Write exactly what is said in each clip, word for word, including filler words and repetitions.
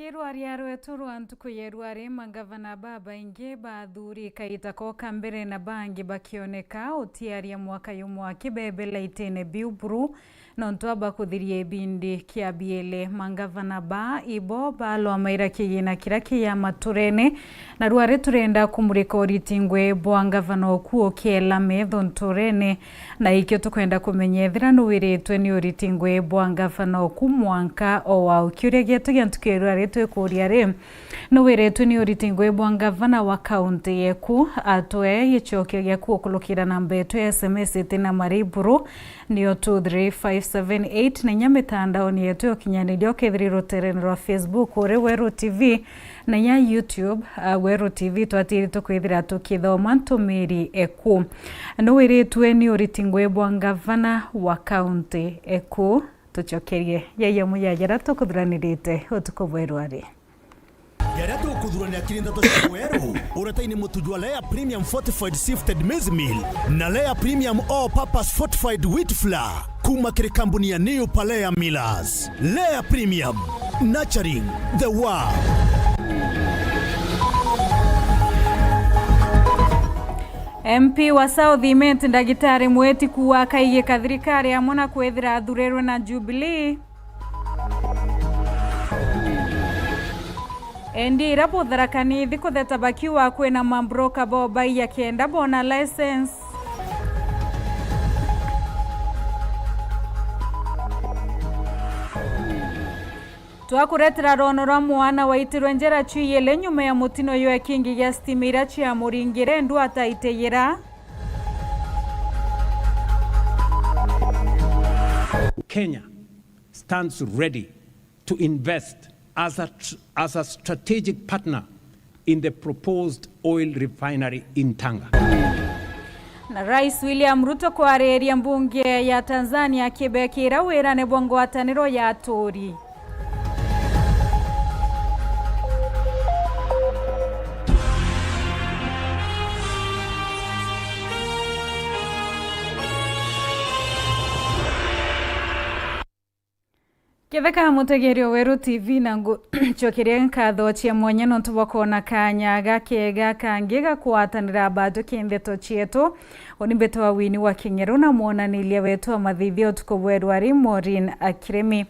Irwaria rwetu rwa ntuku ya irwari, mangavana babaingi ba athuri kaita ko ka mbere na bangi bakioneka utiaria mwaka yumwe akibebela itine biu buru, nontu aba kuthiria ibindi kia biele. Mangavana ba ibo balwamaira kigina kiria kiya maturene, na rwari turenda kumurika uriti ngwe bwa ngavana oku ukiela metho nturene, na ikio tukwenda kumenya ethira nuwiritwe ni uriti ngwe bwa ngavana oku mwanka o wau. Kiuria gietu gia ntuku ya irwari twikuria ri, nuwiritwe ni uriti ngwe bwa ngavana wa kaunti yeku? Atwe gicokio giaku ukurukira namba yetu ya S M S iti na mariburu, niyo two three five seven eight, na inya mitandaoni yetu ya ukinyaniria ukethirira ruterene rwa Facebook uri Weru T V, na inya YouTube, uh, Weru T V. Twatiri tukwithira tukithoma ntumiri eku. Nuwiritwe ni uriti ngwe bwa ngavana wa kaunti eku? Tucokerie yaiya muya jaria tukuthuranirite utuku bwa irwari. Jaria tukuthurania kiri ndeto cia weru, uretaini mutu jwa Lea Premium Fortified Sifted Maize Meal na Lea Premium All Purpose Fortified Wheat Flour, kuma kiri kambuni ya New Palea Millers. Lea Premium, nurturing the world. M P wa South Imenti, Ndagitari Mweti, kuuga akaigika thirikari amwe na kwithira athurirwe na Jubilee. Endi ira butharakanithi kutheta bakiuga kwina mambroka bo baiya kenda bona license. Twakuretera rono rwa mwana waitirwe njera cwiyele nyuma ya mutino ywe kingi gia stima ira ciamuringire ndu ataiteyera. Kenya stands ready to invest as a tr-, as a strategic partner in the proposed oil refinery in Tanga. Na Rais William Ruto kwariria mbunge ya Tanzania akibekira wirane bwa ngwataniro ya aturi. Ketheka mutegerio Weru T V, na ngucokeria nkatho cia mwanya nontu bwa kwona kanya gakega kangi ga kwatanira batwi ki ndeto cietu. Uni mbitwa Wini wa Kingeru na mwonaniria wetu wa mathithio utuku bweru ari Maureen Akiremi.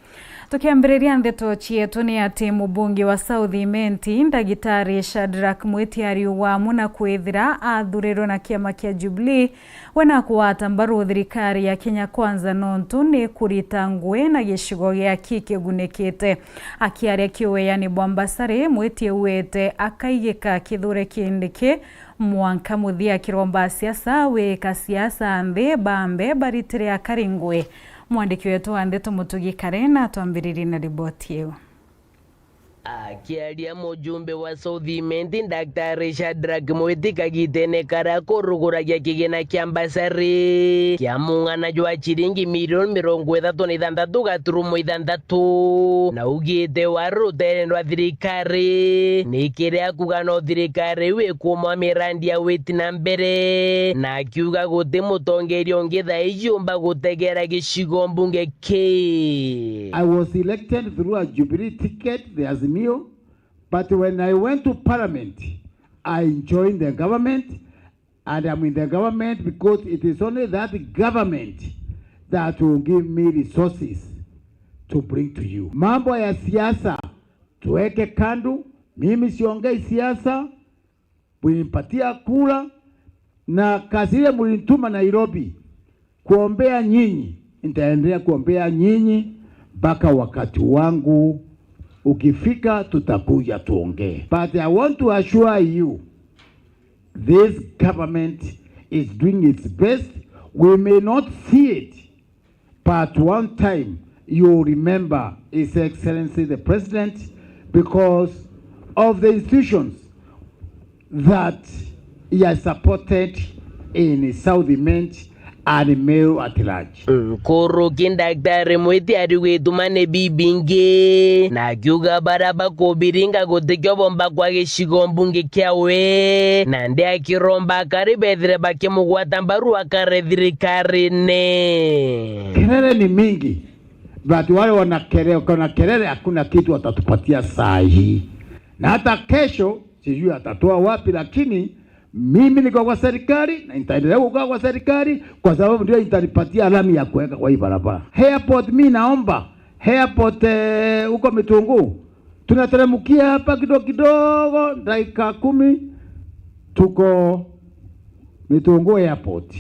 Tukiambiriria ndeto cietu ni ati mubunge wa South Imenti, Ndagitari Shadrack Mwiti, ariuga amwe na kwithira athurirwe na kiama kia Jubilee, we na kugwata mbaru thirikari ya Kenya Kwanza nontu ni kurita ngui na gicigo giaki kigunikite. Akiaria kiueani bwa mbasari, Mwiti augite akaigika kithure kindi ki mwanka muthia kiromba siasa wika siasa nthi bambe baritire akari ngui. Mwandiki wetu wa ndeto Mutugi Kare na atwambiririe na riboti iu. Akiaria mujumbe wa South Imenti, Daktari Shadrack Mwiti, kagitene karia kuruguragia kigina kia mbasari kia mung'ana jwa ciringi milioni mirongo ithatu na ithanthatu gaturumo ithanthatu, na ugite wari rutere rwa thirikari ni kiria kuga no thirikari iu ikumwa mirandi ya witi na mbere, na akiuga guti mutongeria ungi thaa iji umba gutegera gicigo mbunge kii. I was elected through a Jubilee ticket, the Azimio, but when I went to parliament, I joined the government, and I'm in the government because it is only that government that will give me resources to bring to you. Mambo ya siasa tuweke kando, mimi siongei siasa, mlinipatia kura, na kazi ile mlinituma Nairobi kuombea nyinyi, nitaendelea kuombea nyinyi mpaka wakati wangu ukifika, tutakuja tuongee. But I want to assure you, this government is doing its best. We may not see it, but one time you will remember His Excellency the President because of the institutions that he has supported in South Imenti and Meru at large. Nkuruki Daktari Mwiti ariugituma ni bibingi, na akiuga baria bakubiringa gutikio bomba kwa gicigo mbunge kiawe, na ndi akiromba akari bethire bakimugwata mbaru akare thirikarine. Kelele ni mingi, But wale wana kelele, wana kelele, hakuna kitu watatupatia saa hii. Na hata kesho, sijui atatoa wapi, lakini mimi niko kwa serikali na nitaendelea kukaa kwa serikali kwa sababu ndio itanipatia lami ya kuweka kwa hii barabara. Airport, mi naomba airport, eh, huko Mitunguu. Tunateremkia hapa kidogo kidogo, dakika kumi, tuko Mitunguu Airport.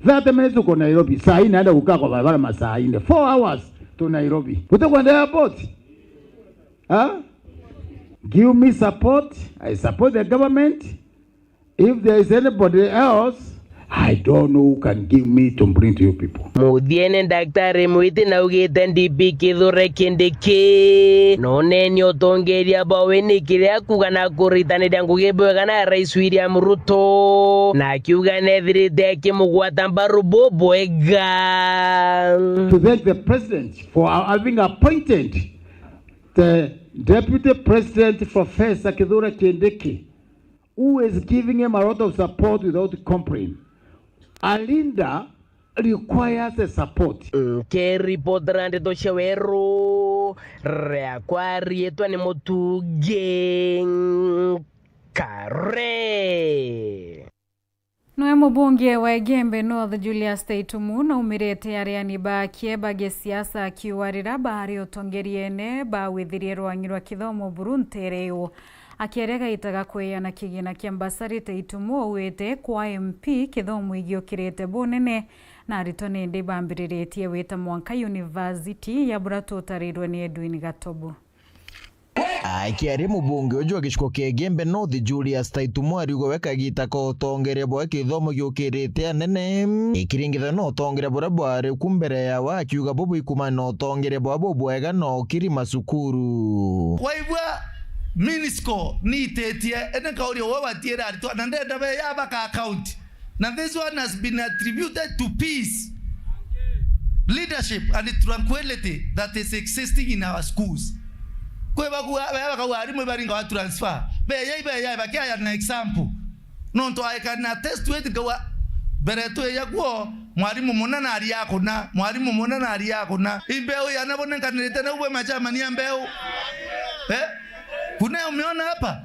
Thirty minutes tuko Nairobi. Saa hii naenda kukaa kwa barabara masaa nne. Four hours to Nairobi. Utakwenda airport? Huh? Give me support. I support the government. If there is anybody else, I don't know who can give me to bring to you people. Muthiene, Daktari Mwiti naugite D P Kithure Kindiki noneni utongeria bwawe ni kiria kuuga na kuritaniria ngugi bwega na Rais William Ruto, na akiuga nethirite akimugwata mbaru bubwega. To thank the president for having appointed the deputy president, Professor Kithure Kindiki, who is giving him a lot of support without complaint. A leader requires a support. Nkiripotera ndeto cia weru, riakwa riitwa ni Mutungi Kare. Noe mubunge wa Igembe North Julius Taitumu naumirite areani bake ba gisiasa akiuga riria baari utongeriene bawithirie rwang'i rwa kithomo buru ntere iu. Akiaria gaita ga kweana kigina kia mbasari, Taitumu augite kwa M P kithomo igiukirite bunene na aritwa nindi bambiriritie wita mwanka university ya bura tutarirwe ni Edwin Gatobu. Akiaria mubunge uju wa gicigo kia Igembe North Julius Taitumu ariuga we kagita ka utongeria bwa kithomo giukirite anene ikiringithana na utongeria buria bwari ku mbere yawe, akiuga bubu ikumana na utongeria bwa bubwega na ukiri macukuru. Waigua minisco niititie, indi nkauria we watiire aritwa, na ndenda beya baka account. Na this one has been attributed to peace, leadership and tranquility that is existing in our schools. Kwi bakua, beya bakauga arimu ibaringa wa transfer. Beya, beya, bakiaya na example. Nontu I can attest to it, nkauga, mbere twija kuo, mwarimu muna nari akuna, mwarimu muna nari akuna. Imbeu yana bunenkanirite nau bwe machamani a mbeu. Eh? Kuna umeona hapa?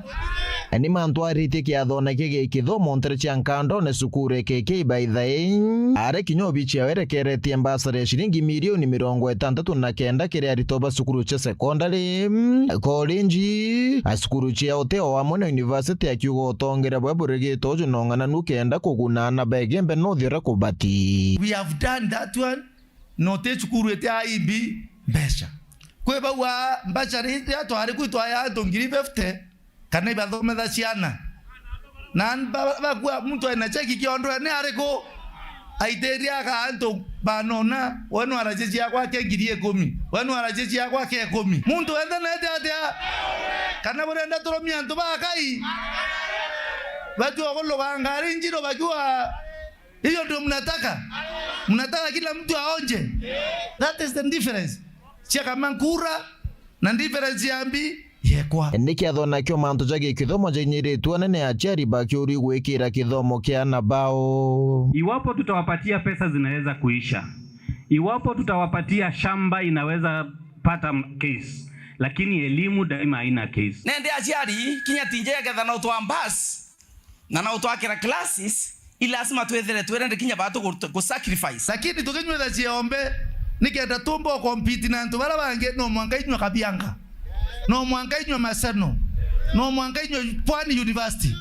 Ni mantu aritie kiathone kigi kithomo ntere cia Nkandone cukuru ikiki baithae. Are kinya obici yawe erekeretie mbasari ya ciringi milioni mirongo itantatu na kenda kiri aritwa ba cukuru cia sekondari, kolenji, a cukuru cia uteo amwe na university, akiuga utongeria bwe burigite uju na ung'ananu kenda kuguna ana ba Igembe North uria kubati. We have done that one. No ti cukuru iti aimbi mbeca. Kwi bau a mbacari iria twari ku itwaya antu ngiri fifty, kana ibathomethia ciana. Na ba-, bakua muntu aina cheki kiondo ni ariku? Aitiria aka antu banona, we nwaracia ciakwa ke ngiri ikumi, we nwaracia ciakwa ke ikumi. Muntu wenthe nete atia? Kana burenda turomia antu ba Ngai? Batua kuluga ngari njiro bakiwa Hiyo ndio mnataka? Mnataka kila mtu aonje? That is the difference. Cia kama nkura na difference ya mbi yekwa. Ni kiatho nakio mantu ja gikithomo jainyiritue anene aciari bakiurui gwikira kithomo kia ana bao. Iwapo tutawapatia pesa zinaweza kuisha. Iwapo tutawapatia shamba inaweza pata m-, case. Lakini elimu daima haina case. Nende aciari kinya tinje ya getha no twa bus. Na no twakira classes, i lazima twithire twirende kinya batu gu-, gu sacrifice. Lakini tukinyuitha ciombe, nikenda tumba u compete na antu baria bangi, no mwanka inywe Kabianga, no mwanka inywe Maseno, no mwanka inywe Pwani University,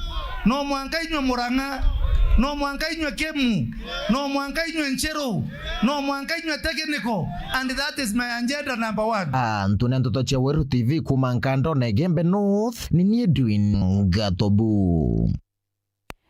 no mwanka inywe Murang'a, no mwanka inywe Kemu, no mwanka inywe Ncheru, no mwanka inywe Technical, and that is my agenda number one. Antu na ndeto cia Weru T V kuma Nkandone Igembe North, ni ni Edwin Gatobu.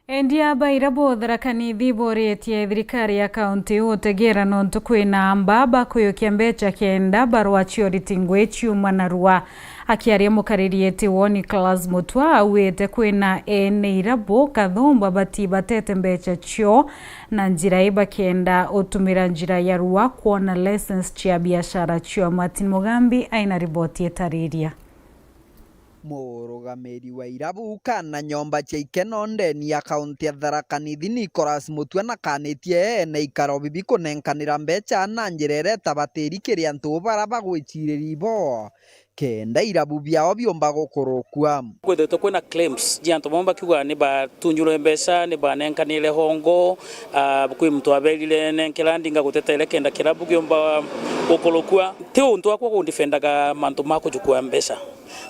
Endia ba irabu Tharaka Nithi boritie thirikari ya kaunti gutegera nontu kwina amba bakuyukia mbeca kenda barua cia uriti ngui ciuma narua. Akiaria mukariri eti wo Nicholas Mutua augite kwina ene irabu kathumba batibatete mbeca cio na njira ii bakenda utumira njira ya rua kwona license cia biashara cio. Martin Mugambi aina riboti itariria. Murugamiri wa irabu kana nyomba cia ikeno ndeni ya kaunti ya Tharaka Nithi, Nicholas Mutua, nakanitie ene ikaro bibi kunenkanira mbeca na njira iria itabatiri kiri antu bara bagwiciriria ibo, kenda irabu biao biumba gukurukua. Kwithitwe kwina claims cia antu bamwe bakiuga ni batunjirwe mbeca, ni banenkanire hongo, ah, kwi muntu aberire, "Nenkera ndinga gutetere kenda kirabu giumba gukurukua." Ti untu wakwa kundifendaga mantu ma kujukua mbeca.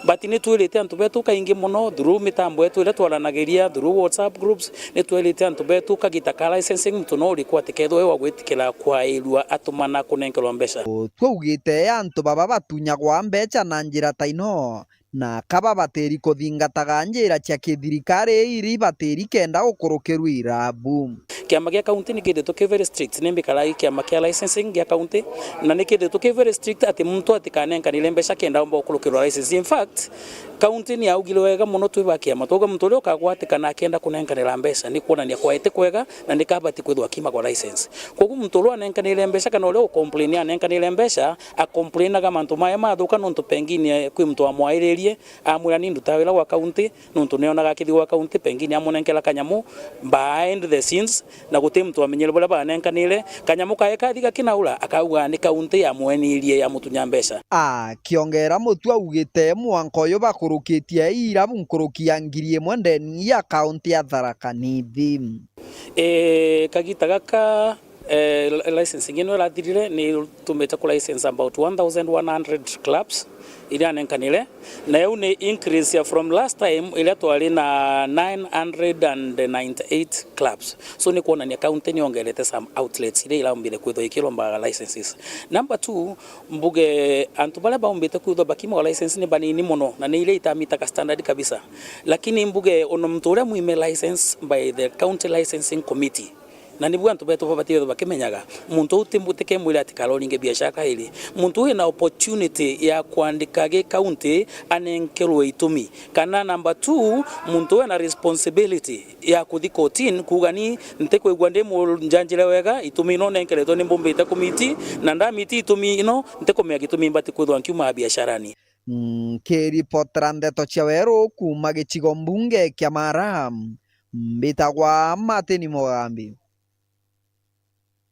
But ni twirite antu betu kaingi mono through mitambo yetu iria twaranagiria, through WhatsApp groups, ni twirite antu betu kagita ka licensing, muntu no urikwa atikethwe wa gwitikira kwairua atumana kunenkerwa mbeca. Twaugite antu baba batunyagwa mbeca na njira ta ino, na kaba batiri kuthingataga njira cia kithirikari iri batiri kenda gukurukirwa irabu. Kiama gia kaunti ni kithitwe ki very strict, ni mbikara i kiama kia licensing gia kaunti, na ni kithitwe ki very strict ati muntu atikanenkanire mbeca kenda omba gukurukirwa license. In fact, kaunti ni yaugire wega mono twi ba kiama, twauga muntu uria ukagwatikana akenda kunenkanira mbeca ni kwonania kwaete kwega na ni kabati kwithwa akimagwa license. Koguo muntu uria anenkanire mbeca kana uria ucomplain anenkanire mbeca, acomplainaga mantu maye mathuka nontu pengine kwi muntu wamwairirie, amwira, "Ni ndutaa wira gwa kaunti," nontu nionaga akithii gwa kaunti, pengine amunenkera kanyamu behind the scenes, na guti muntu wamenyere buria banenkanire. Kanyamu kae kathi gakinaura, akauga ni kaunti yamwenirie yamutunya mbeca. Akiongera Mutua augite mwanka uyu bakurukitie irabu nkuruki ya ngiri imwe ndeni ya kaunti ya Tharaka Nithi. Ee, kagita gaka, ee, li-, licensing ino irathirire ni itumite ku license about one thousand one hundred clubs iria nenkanire, na iu ni increase ya from last time iria twari na nine hundred and ninety-eight clubs. So ni kwonania county ni yongerete some outlets iria iraumbire kwithwa ikirombaga licenses. Number two, mbuge antu baria baumbite kwithwa bakimwa license ni banini mono na ni iria itamitaga standard kabisa. Lakini mbuge ona muntu uria mwime license by the county licensing committee, na nibu antu betu babati bethwa bakimenyaga, muntu uu ti mbu-, tikemwire ati karoringe biashara kairi. Muntu uu ena opportunity ya kwandika gi county anenkerwe itumi. Kana number two, muntu uu ena responsibility ya kuthi kotini kuuga, "Ni ntikwigua ndi munjanjire wega, itumi ino nenkeretwe ni mbumbite kumiti, na ndamiti itumi ino, ntikumenya gitumi mbati kwithwa nkiuma biasharani." Nkiripotera ndeto cia weru kuuma gicigo mbunge kia Mara, mbitagwa Martin Mugambi.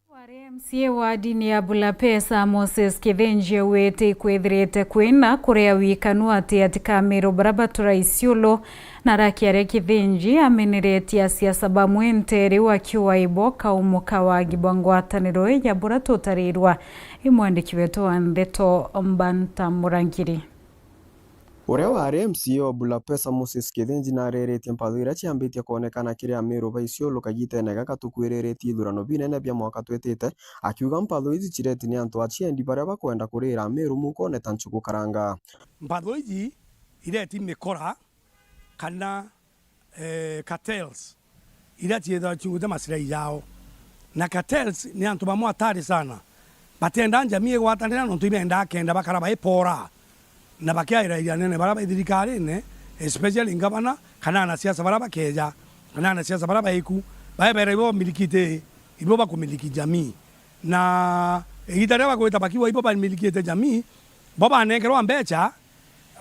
Wari M C A wardini ya Bulapesa, Moses Kithinji, augite ikwithirite kwina kuria wikanu ati atikamiru baria batura Isiolo, na arakiaria Kithinji ameneretie asiasa bamwe ntere iu akiuga ibo kaumo ka wagi bwa ngwataniro ya buria tutarirwa. I mwandiki wetu wa ndeto Mbanta Murangiri. Uria wari M C A o Bulapesa Moses Kithinji nareretie mpatho iria ciambitie kwonekana kiri Amiru ba Isiolo kagitene gaka tukwiriritie ithurano binene bia mwaka twitite, akiuga mpatho iji cireti ni antu a ciendi baria bakwenda kurira Amiru mukone ta nchugu karanga. Mpatho iji ireti mikora kana eh, cartels, iria ciithagwa ciugite maslahi jao. Na cartels ni antu bamwe hatari sana. Batienda njamii igwatanira nontu ibendaa kenda bakara baipora na bakiaira anene baria bai thirikarine, especially ngavana, kana anasiasa baria bakeja, kana anasiasa baria baiku, baebera ibo bamilikite, ibo bakumiliki jamii. Na igita riria bagwita bakiuga ibo bamilikite jamii, bo banenkerwa mbecha,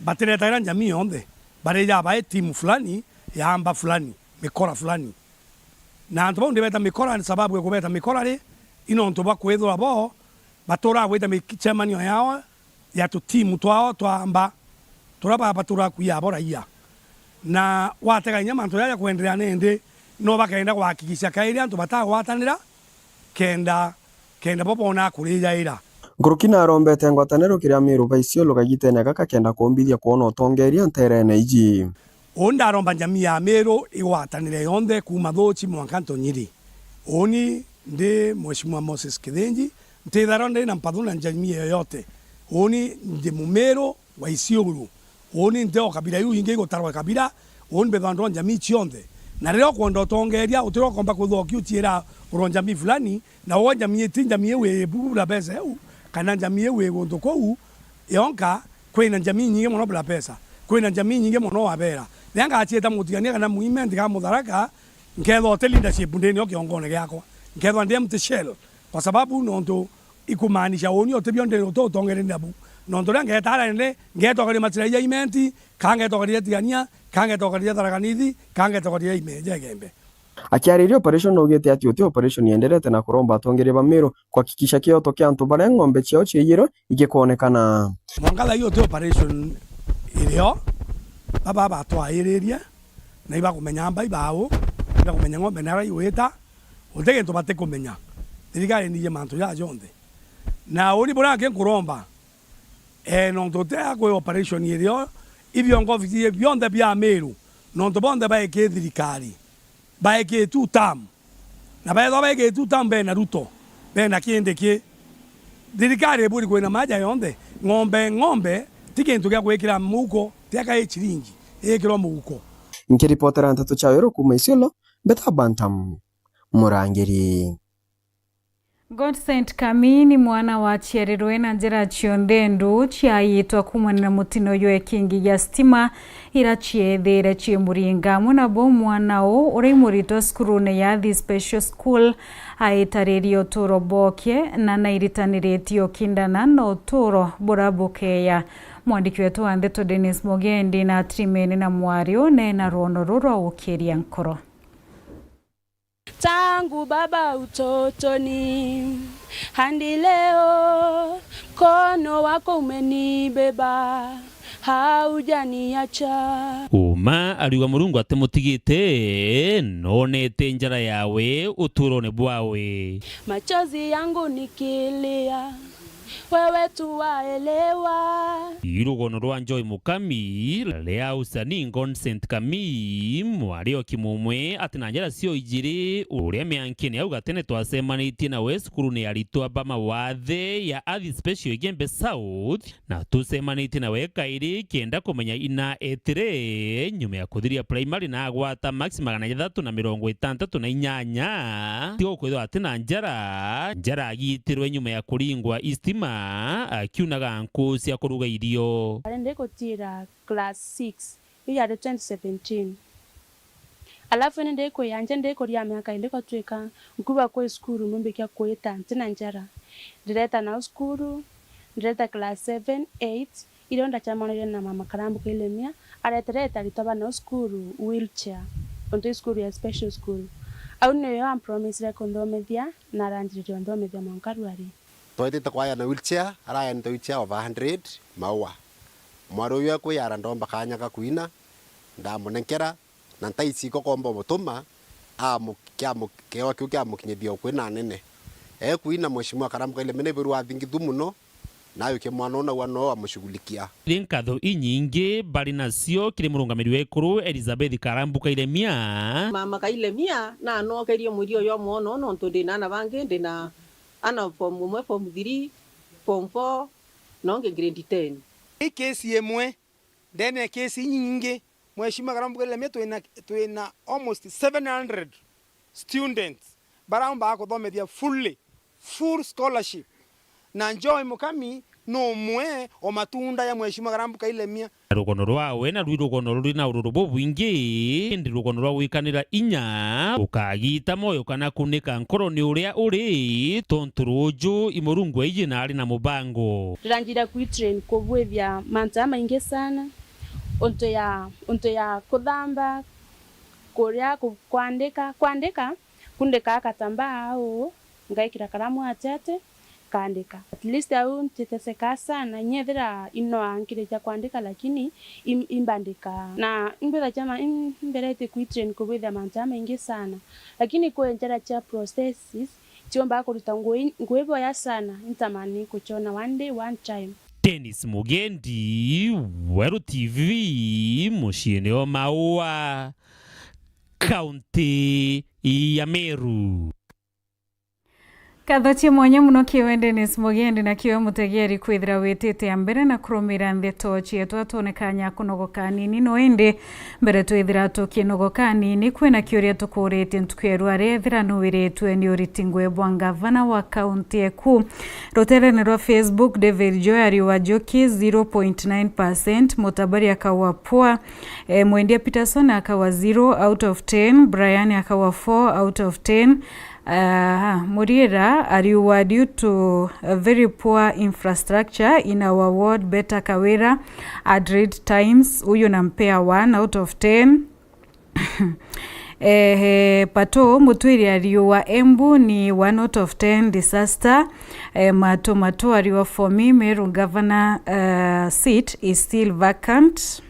batiretagira njamii yonthe, barija bae timu fulani ya amba fulani, mikora fulani. Na antu bau ndibeta mikora ni sababu ya kubeta mikora ri, i nontu bwa kwithirwa bo baturaga gwita micemanio yao ya tutimu twao twa amba, turia ba-, baturaga kuiya bo raia. Na watega inya mantu jaja kwenderea nindi, no bakenda kuhakikisha kairi antu batagwatanira, kenda, kenda bo boona kurijaira. Nkuruki narombete ngwataniro kiri Amiru ba Isiolo kagitene gaka kenda kumbithia kwona utongeria nterene iji. Uu ndaromba njamii ya Amiru igwatanire yonthe kuuma Thuchi mwanka Ntonyiri. Uuni ndi Mheshimiwa Moses Kithinji, ntitharwa ndi na mpathu na njamii yoyote. Uuni ndi Mumiru, wa Isiolo. Uuni nti o kabira iu ingi igutarwa kabira, uuni mbithagwa ndwa njamii cionthe. Na riria ukwenda utongeria, utira ukomba kwithwa ukiuchiira urwa njamii fulani, na ugwe njamii iti njamii iu ibu na mbeca iu, kana njamii iu i guntu kuu yonka, kwina njamii nyingi mono bula mbeca, kwina njamii nyingi mono wabera. Riria ngachiita Mutigania kana Mwime, ntiga Mutharaka, nkethwa uti leadership ndini o kiongone giakwa, nkethwa ndi empty shell, kwa sababu nontu ikumaanisha uuni utibio ndi uti utongeria nabu. Nontu riria ngeeta aria nene, ngeeta ukaria Machiria ya Imenti, ka ngeeta ukaria Tigania, ka ngeeta ukaria Tharaka Nithi, ka ngeeta ukaria Ime-, ja Igembe. Akiariria operation, augite ati uti operation yenderete na kuromba atongeria ba Meru kuhakikisha kioto kia antu baria ng'ombe ciao ciiyirwe igikonekana. Mwanka thaa ii uti operation irio, baba batwairirie, na ibakumenya mbai bau, ibakumenya ng'ombe naria igwita, uti gintu batikumenya. Thirikari niije mantu jaa jonthe. Na uni buria angi nkuromba, ee, nontu uti akwi operation irio, ibiongo bionthe bia Meru, nontu bonthe baiki thirikari, baiki two term. Na beethwa baiki two term bena Ruto, bena Kindiki, thirikari iburi kwina maja yonthe. Ng'ombe, ng'ombe ti gintu gia gwikira muhuko, ti aka i chiringi, igikirwa muhuko. Nkiripotera nteto cia Weru kuuma Isiolo, Mbeta Bantam, Murangiri. Godsaint Kamii ni mwana waciarirwe na njira cionthe ndu ciayitwa kuumania na mutino jwa ikingi gia stima ira ciethire cii muringa. Amwe nabo mwana uu uria imuritwa cukurune ya Athi Special School aitaririe uturo bwokie na nairitaniritie ukindana na uturo buria bukeeja. Mwandiki wetu wa ndeto Dennis Mugendi na atirimene na mwari uu neena rwono ruu rwa gukiria nkoro. Tangu baba utotoni hadi leo, mkono wako umenibeba, haujaniacha. Uma ariuga Murungu atimutigite, nonete njara yawe uturone bwawe. Machozi yangu nikilia, wewe tu waelewa. Ii rugono rwa Joy Mukami, ria usanii Godsaint Kamii, mwari o Kimumwe, ati na njara cio ijiri, uria miankene au gatene twacemanitie nawe cukurune ya aritwa ba mawathe ya Athi Special Igembe South, na tucemanitie nawe kairi kenda kumenya ina etire, nyuma ya kuthiria primary na agwata max magana jathatu na mirongo itantatu na inyanya, tiga kwithirwa ati na njara, njara agiitirwe nyuma ya kuringwa istima, akiunaga nkuu cia kuruga irio. Ari ndikutiira class six, iu yari twenty seventeen. Alafu indi ndikwiyanja ndikuria miaka ili kwatwika nkuba kwi cukuru, numbikia kwita ntina njara. Ndireta nao cukuru, ndireta class seven, eight, irio ndacemanirie na mama Karambu Kailemia, areterete aritwa ba nao cukuru wheelchair, ontu i cukuru ya special school. Au niyo ampromisire kunthomithia, na aranjiririe unthomithia mwanka ruari. Twetite kwaya na wheelchair, arayanite wheelchair over hundred, maua. Mwari uyu ekwiyara ndomba kanya ga kwina, ndamunenkera, na ntaisi iko komba umutuma, amu-, kiamu-, kiawa kiu kiamukinyithia ukwi na anene. Ekwina, Mheshimiwa Karambu Kailemia ni buru athingithu muno, na ayukia mwana uu na wana uu amushughulikia. Ri nkatho inyingi bari nacio kiri murungamiri wa ikuru Elizabeth Karambu Kailemia. Mama Kailemia, nanokerie mwiri uyu mwono nontu ndi na ana bangi, ndi na ana form umwe, form three, form four, na ungi grade ten. I kesi imwe, ndene ya kesi inyingi, Mheshimiwa Karambu Kailemia, twina, twina almost seven hundred students baraumbaga kuthomethia fully, full scholarship. Na Joy Mukami ni umwe o matunda ya Mheshimiwa Karambu Kailemia. Rugono rwawe narwi rugono ruri na ururu bubwingi, indi rugono rwa gwikanira inya, ukagita moyo kana kunika nkoro ni uria uri, tontu ruuju i Murungu aiji na ari na mubango. Ndiranjira kwitrain kubwithia mantu jamaingi sana, untu ya, untu ya kuthamba, kuria, ku-, kwandika, kwandika, kundikaa katambaa uu, ngaikira karamu atete, kaandika. At least au ntiteseka sana, inya ethira inoa nkirikia kwandika, lakini im-, imbandika. Na imbwitha chama, im-, imberete kwitrain kubwithia mantu jamaingi sana. Lakini kwi njara cia prosthesis, ciombaga kuruta ngui, ngui boya sana, intamani kuchona one day, one time. Dennis Mugendi, Weru T V, muciini o Maua, kaunti ya Meru. Nkatho cia mwanya muno kiwe Dennis Mugendi na kiwe mutegeri kwithira witite a mbere na kurumira ndeto cietu. Atwone kanya kunogoka nini, no indi mbere twithira tukinogoka nini, kwina kiuria tukuritie ntuku ya rua, ethira nuwiritwe ni uriti ngui bwa ngavana wa kaunti eku. Ruterene rwa Facebook, David Joy ariuga Njuki zero point nine percent, Mutabari akawa poor, eh, Mwendia Peterson akawa zero out of ten, Brian akawa four out of ten, Aha, Muriira ariuga, "Due to a very poor infrastructure in our ward, Beta Kawira, Adelaide Times, huyu nampea one out of ten." Ehe, Pato Mutwiri ariuga, "Embu ni one out of ten disaster." Eh, Mato Mato ariuga, "For me, Meru governor, uh, seat is still vacant."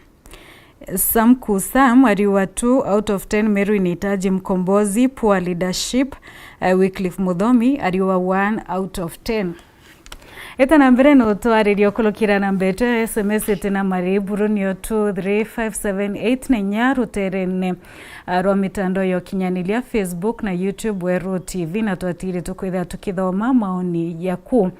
Sam Kusam ariuga, "Two out of ten, Meru inahitaji mkombozi, poor leadership." Eh, Wycliffe Muthomi ariuga, "One out of ten." Eta na mbere no twaririe ukurukira namba yetu ya S M S iti na mari, buru nio two three five seven eight, na inya ruterene, ah, rwa mitandao ya ukinyaniria, Facebook na YouTube, Weru T V, na twatiri tukwithira tukithoma maoni jaku.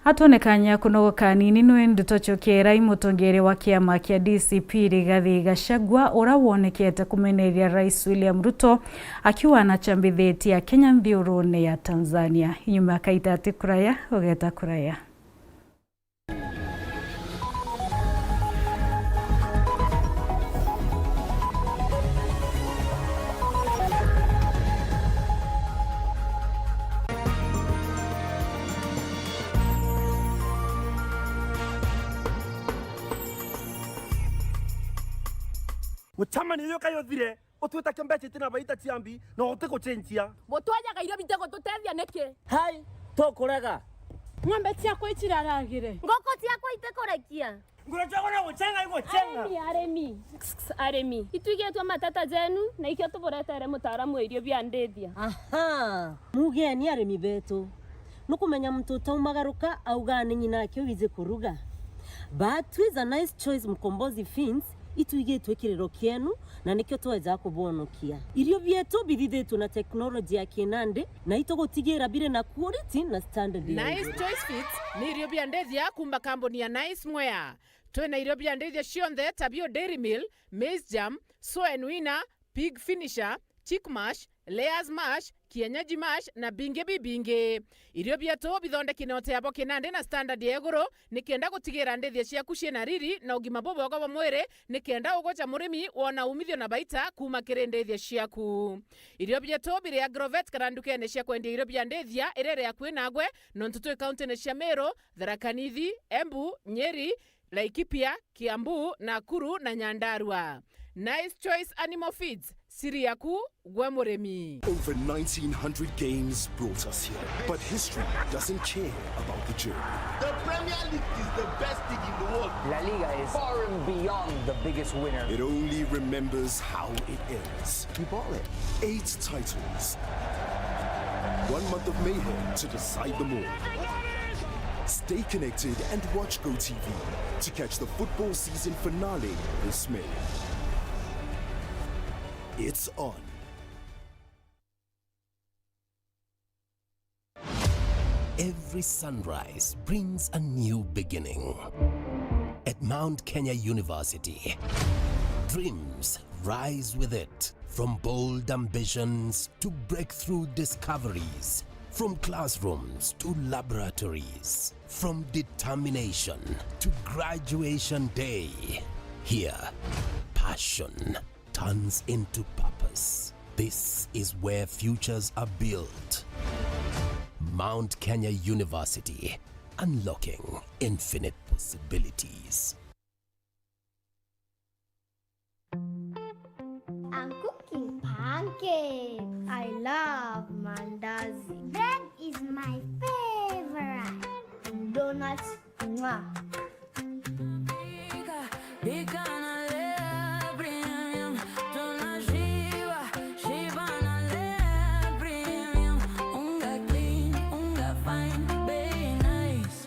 Atwone kanya kunogoka kanini, nwe ndeto ciokeera i mutongeri wa kiama kia D C P Rigathi Gachagua, ura wonekete kumeneria Rais William Ruto akiuga anachambithitie Akenya nthiurune ya Tanzania. Inyuma kaita ati kuraya, ugeta kuraya. Gucamania uyu kayo thire, utwita kia mbeca itina baita ciambi, na uti gucenjia. Butwajaga irio bitigututethia niki? Hai, tukurega. Ng'ombe ciakwa iciraragire. Ngũkũ ciakwa itikurekia. Ngura ciakwa na gucenga igucenga. Arimi, arimi. Arimi, itwigitwe mateta jenu, na ikio tuburetere mutaaramu wa irio bia ndithia. Aha, mugeni arimi betu. Nukumenya muntu utaumagaruka auga ni nyina ake wiji kuruga. But with a Nice Choice Mkombozi Feeds, itwigitwe kiriro kienu, na nikio tweja kubwonokia. Irio bietu bithithitwe na teknoloji ya kinandi, na itugutigira biri na quality na standard ya Nice iguru. Choice Feeds ni irio bia ndithia kuuma kambuni ya Nice Mwea. Twina irio bia ndithia cionthe ta bio Dairy Meal, Maize Germ, Soen Winner, Pig Finisher, Chick Mash, Layers Mash, Kienyeji Mash na bingi bibingi. Irio bietu bithondeki na uteabo kinandi na standard ya iguru, nikenda gutigira ndithia ciaku ciina riri na ugima bubwega bwa mwiri, nikenda ugoca murimi wona umithio na baita kuuma kiri ndithia ciaku. Irio bietu biri Agrovet kana ndukene cia kwendia irio bia ndithia iria iri akui nagwe, nontu twi kauntine cia Meru, Tharaka Nithi, Embu, Nyeri, Laikipia, Kiambu, Nakuru na Nyandarua. Nice Choice Animal Feeds, siri yaku gwe murimi. Over nineteen hundred games brought us here, but history doesn't care about the journey. The Premier League is the best league in the world. La Liga is far and beyond the biggest winner. It only remembers how it ends. You bought it. Eight titles. One month of mayhem to decide them all. Stay connected and watch GoTV to catch the football season finale this May. It's on. Every sunrise brings a new beginning. At Mount Kenya University, dreams rise with it. From bold ambitions to breakthrough discoveries, from classrooms to laboratories, from determination to graduation day. Here, passion turns into purpose. This is where futures are built. Mount Kenya University, unlocking infinite possibilities. I'm cooking pancakes. I love mandazi. Bread is my favorite. Donuts, mwah. Pika, pika na Lea Premium. Tunashiba, shiba na Lea Premium. Unga clean, unga fine, bei nice.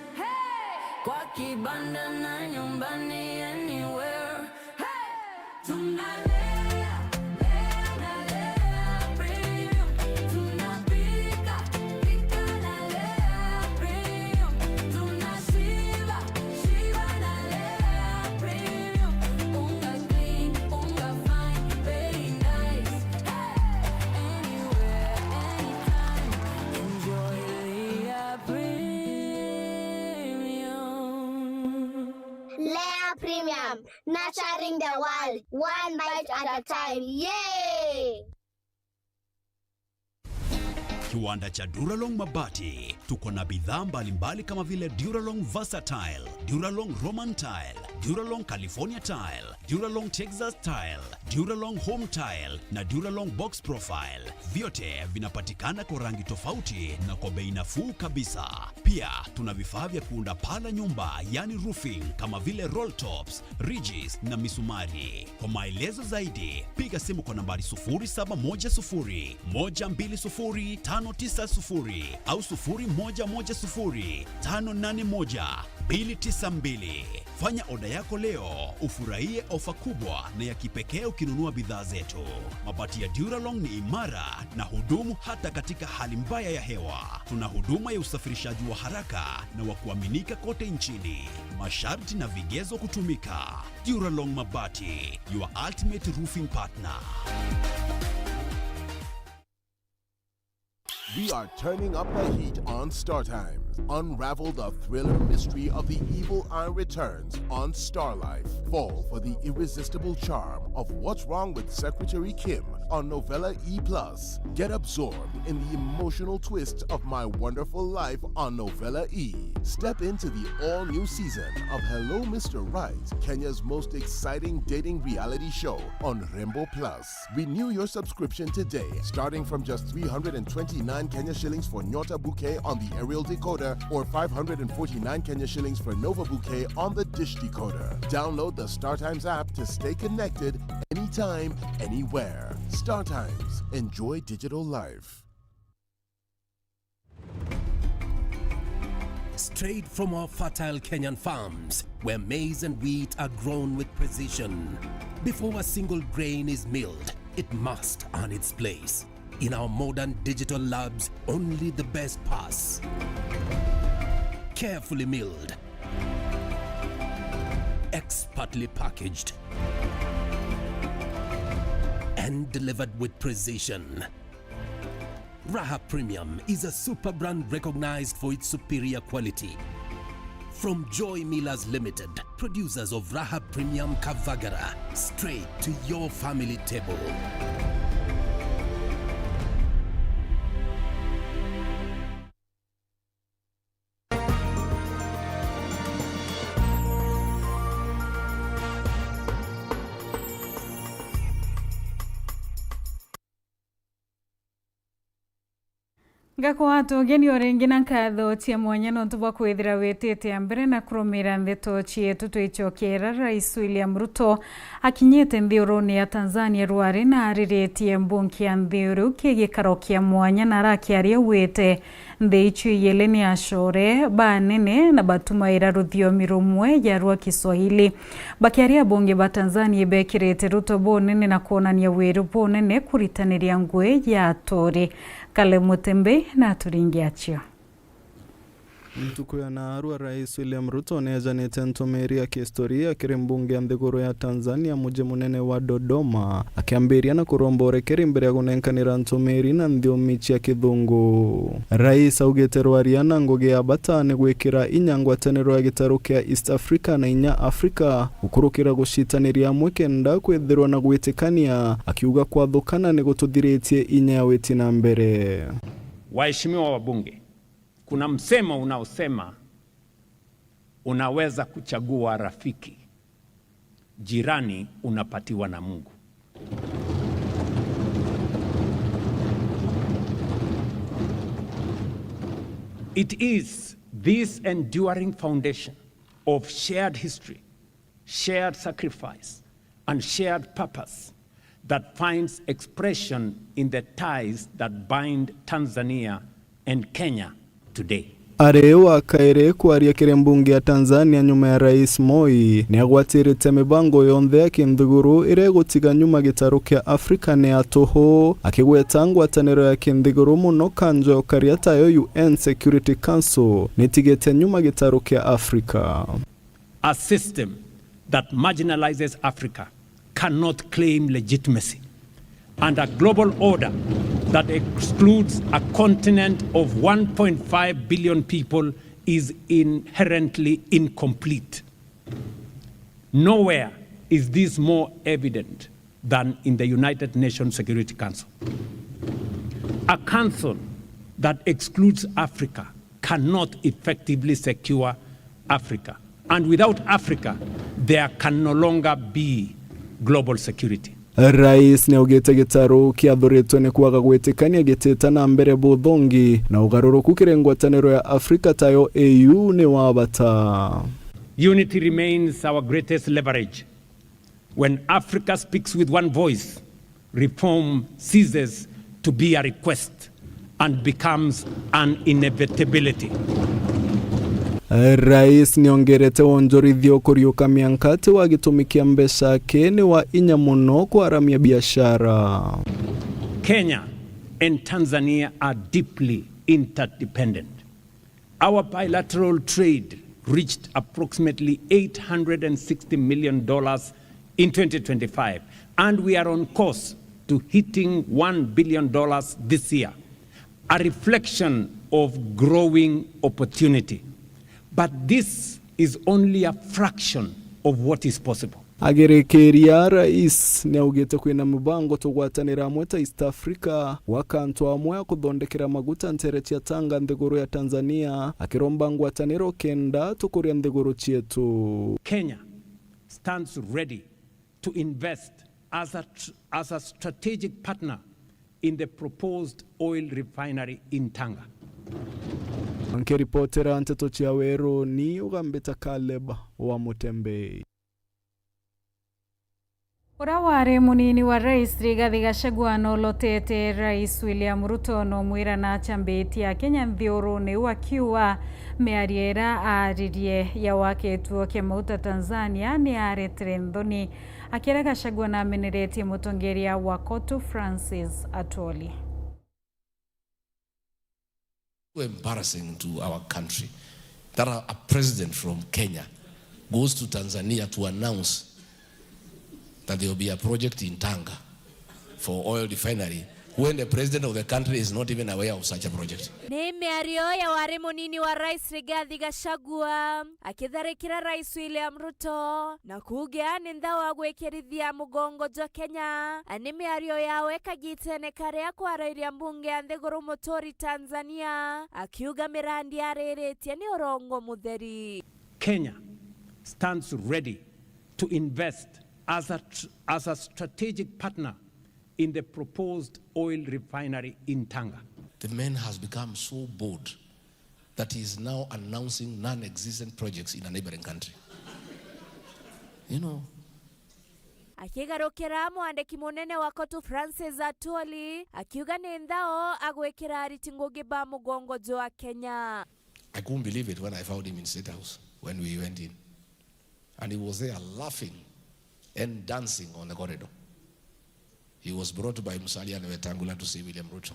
Kwa kibanda na nyumbani, anywhere. Tunalea, lea na Lea Premium. Tunapika, pika na Lea Premium. Tunashiba, shiba na Lea Premium. Unga clean, unga fine, very nice. Hey! Anywhere, anytime, enjoy Lea Premium. Lea Premium, nurturing the world, one bite at a time. Yay! Kiwanda cha Duralong Mabati. Tuko na bidhaa mbalimbali kama vile Duralong Versatile, Duralong Roman Tile, Duralong California Tile, Duralong Texas Tile, Duralong Home Tile na Duralong Box Profile. Vyote vinapatikana kwa rangi tofauti na kwa bei nafuu kabisa. Pia tuna vifaa vya kuunda paa la nyumba, yani roofing, kama vile roll tops, ridges na misumari. Kwa maelezo zaidi, piga simu kwa nambari sufuri saba moja sufuri, moja mbili sufuri, tano tisa sufuri au sufuri moja moja sufuri, tano nane moja, mbili tisa mbili. Fanya oda yako leo, ufurahie ofa kubwa na ya kipekee ukinunua bidhaa zetu. Mabati ya Duralong ni imara na hudumu hata katika hali mbaya ya hewa. Tuna huduma ya usafirishaji wa haraka na wa kuaminika kote nchini. Masharti na vigezo kutumika. Duralong Mabati, your ultimate roofing partner. We are turning up the heat on Star Times. Unravel the thriller mystery of the evil eye returns on Star Life. Fall for the irresistible charm of What's Wrong with Secretary Kim on Novella E plus. Get absorbed in the emotional twist of My Wonderful Life on Novella E. Step into the all-new season of Hello Mister Right, Kenya's most exciting dating reality show on Rembo Plus. Renew your subscription today, starting from just three hundred and twenty-nine Kenya shillings for Nyota Bouquet on the aerial decoder or five hundred and forty-nine Kenya shillings for Nova Bouquet on the dish decoder. Download the StarTimes app to stay connected anytime, anywhere. StarTimes. Enjoy digital life. Straight from our fertile Kenyan farms, where maize and wheat are grown with precision. Before a single grain is milled, it must earn its place. In our modern digital labs, only the best pass. Carefully milled, expertly packaged, and delivered with precision. Raha Premium is a super brand recognized for its superior quality. From Joy Millers Limited, producers of Raha Premium Kavagara, straight to your family table. Ngakwaata ugeni o ringi na nkatho cia mwanya nontu bwa kwithira witite a mbere na kurumira ndeto cietu. Twicokeera, Rais William Ruto akinyite nthiurune ya Tanzania rwari na ariritie mbunge ya nthiuru ki gikaro kia mwanya na arakiaria augite nthi icio ijiri ni acore banene na batumaira ruthiomi rumwe ya rwa Kiswahili. Bakiaria, abunge ba Tanzania ibekirite Ruto bunene na kwonania wiru bunene kuritaniria ngugi ya aturi. Kale Mutembe na aturingi acio. Ntuku ya naarua, Rais William Ruto neejanite ntumiri ya kihistoria kiri mbunge ya nthiguru ya Tanzania, muji munene wa Dodoma, akiambiria na kuromba urekeri mbere ya gunenkanira ntumiri na nthiomi cia Kithungu. Rais augite rwaria na ngugi ya bata ni gwikira inya ngwataniro ya gitaru kia East Africa na inya Africa gukurukira gucitaniria amwe kenda kwithirwa na gwitikania, akiuga kwathukana ni gututhiritie inya ya witi na mbere. Waheshimiwa wabunge, kuna msemo unaosema, "Unaweza kuchagua rafiki, jirani unapatiwa na Mungu." It is this enduring foundation of shared history, shared sacrifice, and shared purpose that finds expression in the ties that bind Tanzania and Kenya today. Ari wa kairi kwaria kiri mbunge ya Tanzania nyuma ya Rais Moi, ni agwatirite mibango yonthe ya kinthiguru iria igutiga nyuma gitaru kia Afrika ni ya tuhu, akigweta ngwataniro ya kinthiguru muno kanjo karia tayo U N Security Council nitigite nyuma gitaru kia Afrika. A system that marginalizes Africa cannot claim legitimacy, and a global order that excludes a continent of one point five billion people is inherently incomplete. Nowhere is this more evident than in the United Nations Security Council, a council that excludes Africa cannot effectively secure Africa. And without Africa, there can no longer be global security. Rais niaugite gitaru kiathuritwe ni kwaga gwitikania gitita na mbere buthongi, na ugaruruku kiri ngwataniro ya Afrika tayo A U ni wa bata. Unity remains our greatest leverage. When Africa speaks with one voice, reform ceases to be a request and becomes an inevitability. Rais niongerete wonjorithia ukuriuka mianka ati wa gitumi kia mbeca aki ni wa inya muno kwaramia biashara. Kenya and Tanzania are deeply interdependent. Our bilateral trade reached approximately eight hundred and sixty million dollars in twenty twenty-five, and we are on course to hitting one billion dollars this year, a reflection of growing opportunity. But this is only a fraction of what is possible. Agirikiria, Rais niaugite kwina mubango tugwatanira amwe ta East Africa gwaka antu amwe a kuthondekera maguta ntere cia Tanga nthiguru ya Tanzania, akiromba ngwataniro kenda tukuria nthiguru cietu. Kenya stands ready to invest as a tr-, as a strategic partner in the proposed oil refinery in Tanga. Nkiripotera nteto cia Weru, ni ugambita Caleb wa Mutembei. Uria wari munini wa Rais Rigathi Gachagua nolotete Rais William Ruto nomwira nachambitie Akenya nthiurune iu akiuga miario iria aaririe ya waka gituo kia mauta Tanzania ni aretire nthoni, akiria Gachagua nameneretie mutongeria wa Kotu Francis Atwoli. Too embarrassing to our country that a, a president from Kenya goes to Tanzania to announce that there will be a project in Tanga for oil refinery when the president of the country is not even aware of such a project. Ni miario ya wari munini wa Rais Rigathi Gachagua akitharikira Rais William Ruto na kuuga ni ntha wa gwikirithia mugongo jwa Kenya. Ni miario yawe kagitene karia kwarairia mbunge ya nthiguru Muturi Tanzania, akiuga mirandi ariritie ni urongo mutheri. Kenya stands ready to invest as a tr-, as a strategic partner in the proposed oil refinery in Tanga. The man has become so bold that he is now announcing non-existent projects in a neighboring country. You know. Akigarukira mwandiki munene wa Kotu Francis Atwoli, akiuga ni nthao agwikira ariti ngugi ba mugongo jwa Kenya. I couldn't believe it when I found him in State House when we went in. And he was there laughing and dancing on the corridor. He was brought by Musalia and Wetangula to see William Ruto.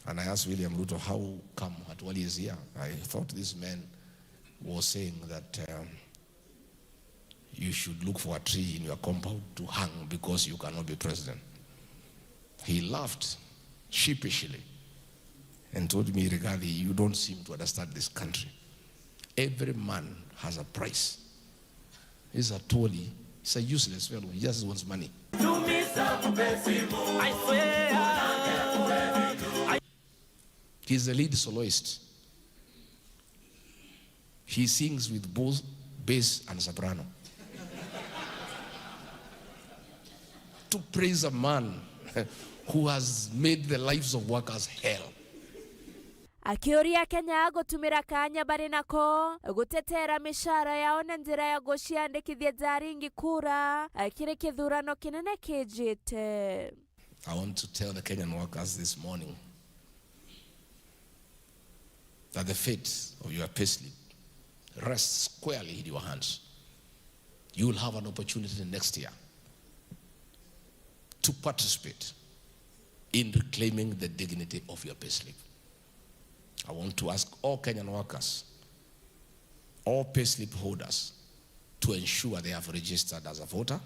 And I asked William Ruto, "How come Atwoli is here?" I thought this man was saying that, um, you should look for a tree in your compound to hang because you cannot be president. He laughed sheepishly and told me, "Rigathi, you don't seem to understand this country. Every man has a price. This Atwoli is a useless fellow. He just wants money." He's the lead soloist. He sings with both bass and soprano. To praise a man who has made the lives of workers hell. Akiuria Kenya gutumira kaanya bari nako gutetera micara yao na njira ya guciandikithia jaringi kura kiri kithurano kinene kijite. I want to tell the Kenyan workers this morning that the fate of your payslip rests squarely in your hands. You will have an opportunity next year to participate in reclaiming the dignity of your payslip. I want to ask all Kenyan workers, all payslip holders, to ensure they have registered as a voter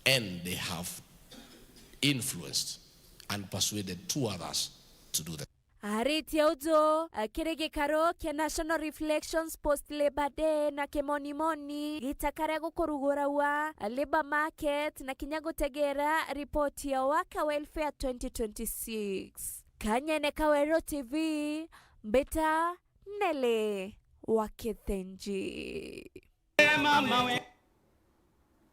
and they have influenced and persuaded two others to do the Aritie uju kiri gikaru kia National Reflections Post Labour Day na kimonimoni gita karia gukuruguragwa labour market na kinya gutegera ripoti ya Worker Welfare twenty twenty-six. Kanyene ka Weru T V, mbita Nelly wa Kithenji.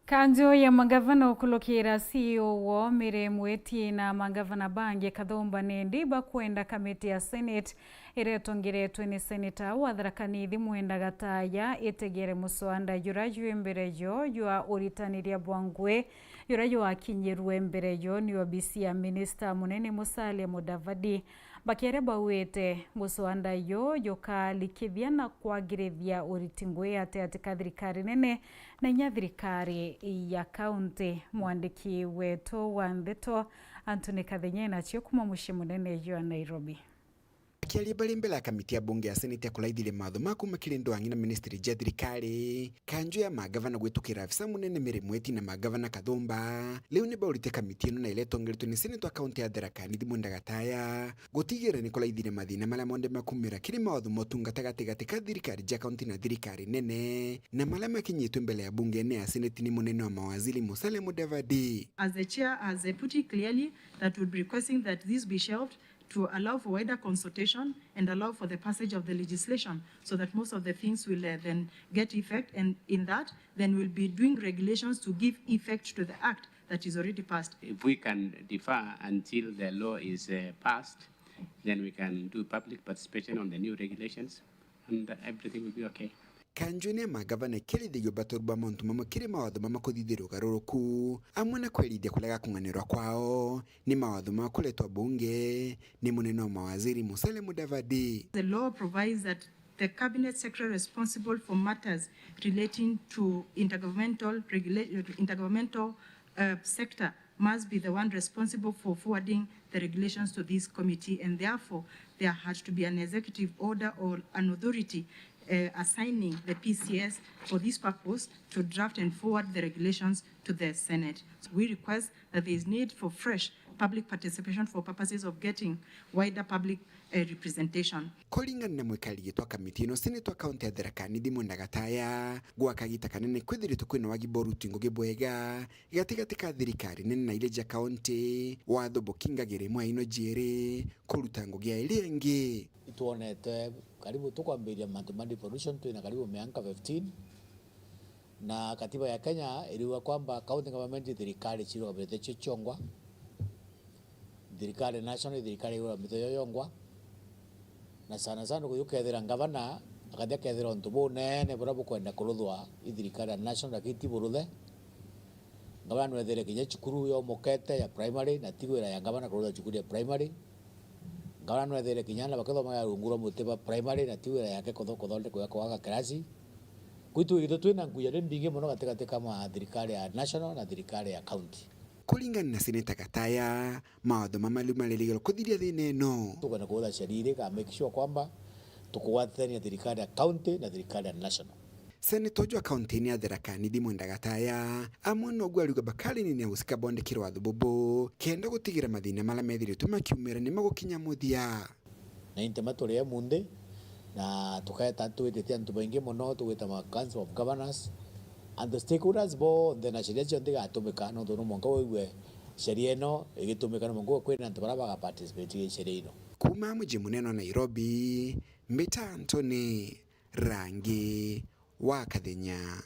Kanju ya magavana ukulukira C E O wo Mary Mweti na magavana bangi kathumba nindi bakwenda kamiti ya Senate iria itongeretwe ni seneta wa Tharaka Nithi Mwenda Gataya itegere muswanda jura jwi mbere jo jwa uritaniria bwa ngui jura jwakinyirue mbere jo ni obisi ya minista munene Musalia Mudavadi. Bakiaria bauite, muswanda ju jukarikithia na kwagirithia uriti ngui gatiati ka thirikari nene na inya thirikari ya kaunti. Mwandiki wetu wa ndeto, Anthony Kathenya, enacio kuma mucii munene jwa Nairobi. Akiaria bari mbere ya kamiti ya bunge ya Senate ya kuraithiria mawatho ma kuuma kiri ndwang'i na ministry cia thirikari, kanju ya magavana gwitukira afisa munene Mary Mweti na magavana Kathumba, riu ni baurite kamiti ino na iria itongeretwe ni seneta wa kaunti ya Tharaka Nithi Mwenda Gataya, gutigira ni kuraithiria mathina maria monthe makumira kiri mawatho ma utungata gatigati ka thirikari cia kaunti na thirikari nene, na maria makinyitwe mbere ya bunge ya Senate ni munene wa mawaziri Musalia Mudavadi. As the chair has, uh, put it clearly, that would be requesting that this be shelved to allow for wider consultation and allow for the passage of the legislation so that most of the things will, uh, then get effect, and in that, then we'll be doing regulations to give effect to the act that is already passed. If we can defer until the law is, uh, passed, then we can do public participation on the new regulations and everything will be okay. Kanju ni magavana ikiarithiria ubaturu bwa mauntu mamwe kiri mawatho mama kuthithia ugaruruku, amwe na kwerithia kuria gakung'anirwa kwao ni mawatho ma kuretwa bunge ni munene wa mawaziri Musalia Mudavadi. The law provides that the cabinet secretary responsible for matters relating to intergovernmental regula-, intergovernmental, uh, sector must be the one responsible for forwarding the regulations to this committee, and therefore there had to be an executive order or an authority, uh, assigning the P C S for this purpose to draft and forward the regulations to the Senate. So we request that there is need for fresh public participation for purposes of getting wider public, uh, representation. Kuringana na mwikari giti wa kamiti ino, seneta wa kaunti ya Tharaka Nithi Mwenda Gataya, gwa kagita kanene kwithiritwe kwina wagi bwa uruti ngugi bwega gatigati ka thirikari nene na iria cia kaunti, watho bukingagirwa imwe ino jiiri kuruta ngugi ya iria ingi. Itwonete karibu tukwambiria mantu ma devolution twina karibu mianka fifteen, na katiba ya Kenya iriuga kwamba county government i thirikari cirugamite cio ciongwa, thirikari national i thirikari irugamite yo yongwa, na sana sana kuyu kethira ngavana akathi akethira untu bunene buria bukwenda kuruthwa i thirikari ya national lakini ti buruthe. Ngavana nwethere kinya cukuru yomokete ya primary, na ti wira ya ngavana kurutha cukuru ya primary. Ngavana nwethere kinya ana bakithomaga rungu rwa muti ba primary, na ti wira yake kutho-, kuthondeka ya kwaga kirasi. Kwitu githu twina nguya ni mbingi mono gatigati ka ma thirikari ya national na thirikari ya county. Kuringana na Seneta Gataya, mawatho mama riu marerigirwa kuthiria thina ino. Tukwenda kuhutha sheria iri ga make sure kwamba tukugwatithania thirikari ya county na thirikari ya national. Seneta uju wa kaunti-ini ya Tharaka Nithi Mwenda Gataya, amwe noguo ariuga bakarinina usika bondekire watho bubu, kenda gutigira mathina maria methiritwe makiumira ni magukinya muthia. Na intema turi emunthi, na tuketa twitite antu baingi mono, tugwita ma Council of Governors, and the stakeholders bonthe, na sheria cionthe igatumika, nontu no mwanka wigue sheria ino igitumika, no mwanka kwina antu baria baga participate sheria ino. Kuuma muji munene wa Nairobi, mbita Anthony Rangi wa Kathenya.